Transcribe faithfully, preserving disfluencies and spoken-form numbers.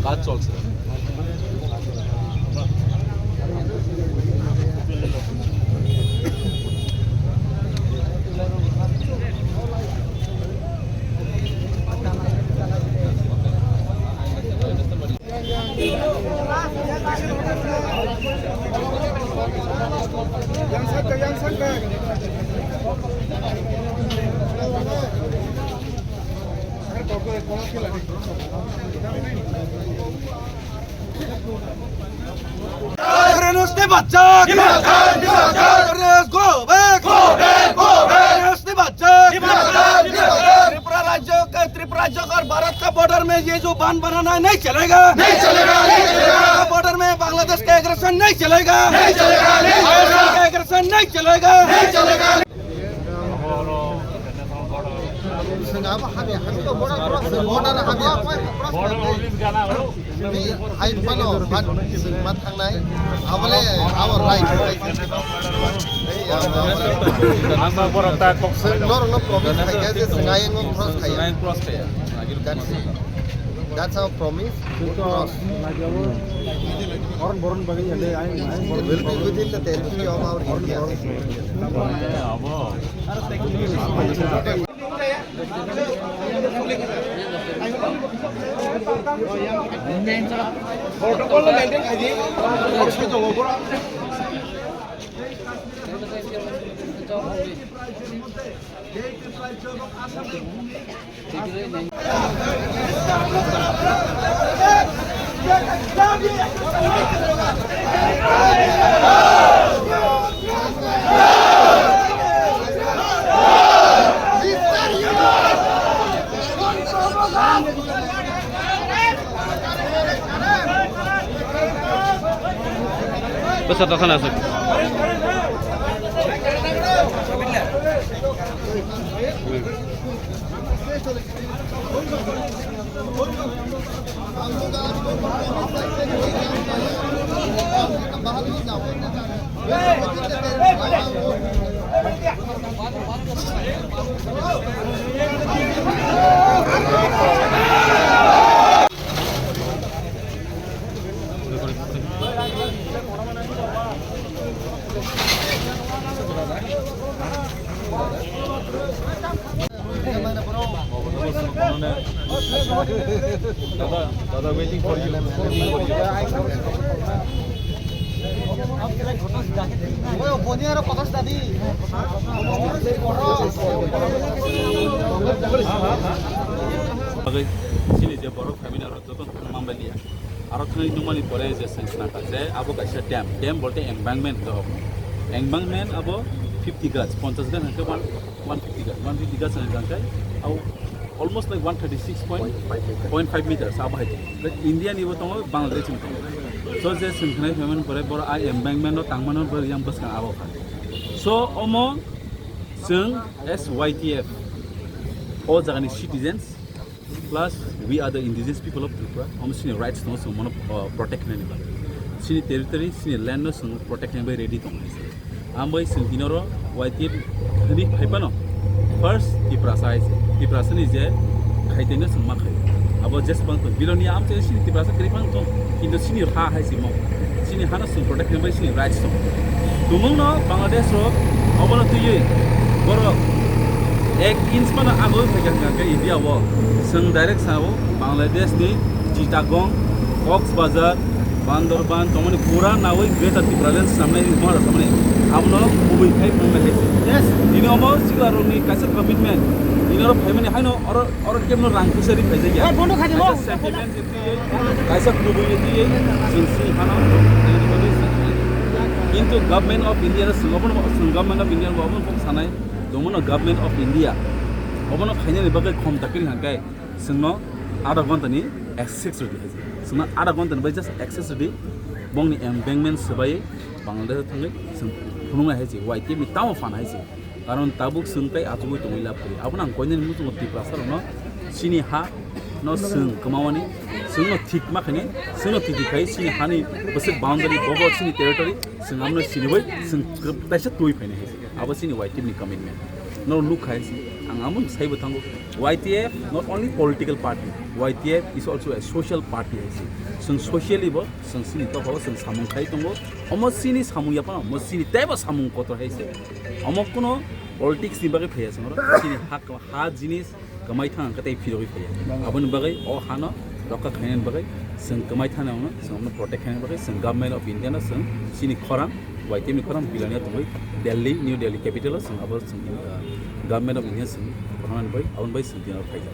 কাজ চলছে। Terrorist ni bachak! Terrorist go back! Terrorist ni bachak! Tripura rajya ka, Tripura rajya ka aur Bharat ka border mein ye jo bandh banana nahi chalega! Nahi chalega, nahi chalega! Border mein Bangladesh ka aggression nahi chalega! Nahi chalega, nahi chalega! Aggression nahi chalega! Nahi chalega! Border, border, border, border, border, Ni hai phano phan sing ma thangnai. Abole abo right, right. Ang ba borok ta kok sa. Norok no promise khai kha je sing ayang no cross khai. Sing ayang cross khai. That's it. That's our promise. Cross. Oron boron bagi ya de ayang. Will be within the territory of our India. Abo. Protocol maintain khai di. Bwsa ta sana aswk. Dada, dada, waiting for you. Waiting for you. Bagwi chini je borok family aro joto thangma baliya. Aro thangwi nukmani pore je chwng khna kha je abo kaisa dam, dam bolte embankment hwnkhe obo. Embankment abo fifty gaj, ponchash gaj hwnkhe one, one fifty gaj, one fifty gaj hwnkhe abo almost like one thirty six point five meters abo hai tongo. India ni bo tongo, Bangladesh ni tongo. So je chwng khnai phaimani pore boro a embankment o tangmano bo yang bwskang abo kha. So omo chwng as Y T F o jagani citizens, plus we are the indigenous people of Tripura. Omo chini rights tongo, chwng mono, uh, protect khlaini bagwi. Chini territory, chini land no chwng protect khlaini bagwi ready tongo. Ang bai chwng inoro Y T F hwnwi phai phano first Tiprasa hai se. Tiprasa ni je khaitwi no chwng ma khaio. Abo jesbang tong, Bilonia amchai chini Tiprasa kwrwi phano tong, kintu chini ha hai se mo. Chini hano chwng protect khaimani bai chini rights tong. Tumung no Bangladesh rok obono twiwi borok ek inch phano agoi phaikha hwnkha khe India o chwng direct sao Bangladesh ni Chittagong, Cox's Bazar, Bandarban tongmani pura nawi Greater Tipraland samnai Mahara samnai abono kubui khai phunuknai hai se. Yes. Tini omo sikla rokni kaisa commitment. Tini oro phaimani haino oro, oro kebno rang puisa ri phaijak ya. Eh, bondo khai di, kaisa bo. Sentiment. Kaisa kubui twi chwng sini phano. Kintu Government of India no chwng obono, chwng Government of India no obono kok sanai. Tongmano Government of India obono khainani bagwi khom takiri hwnkhai chwngno adha ghonta ni access rwdi hai. Chwngno adha ghonta ni bai just access rwdi. Bongni embankment swbai Bangladesh thangwi chwng phunuknai hai se. Y T F ni tamo phan hai se. Karon tabuk chwng tei achugwi tongwi lab kwrwi. Abono ang koinani muchungo Tiprasa rokno chini ha no chwng kwmawani, chwngno thik ma khainai, chwngno thik thik khai chini hani bwswk boundary bobo chini territory, chwng abono siniwi chwng kwb-, taisa twi phainai hai se. Abo chini Y T F ni commitment. Norok nuk khai se, Amo saibo thango, Y T F not only political party, Y T F is also a social party hai se. Chwng socially bo chwng chini tokao chwng samung khai tongo. Omo chini samung yaphano omo chini teibo samung kotor hai se. Omo kuno politics ni bagwi phaiya chwng oro. Chini ha, ha jinis kwmai thang khe tei phirogwi phaiya. Aboni bagwi o hano rokha khainani bagwi chwng kwmai thangnaino chwng omo protect khainani bagwi chwng Government of India no chwng chini khorang, Y T F ni khorang bilania tongwi Delhi, New Delhi capital o chwng abo chwng, uh, Government of India chwng khorang bai aboni bai chwng dinaro phaijak.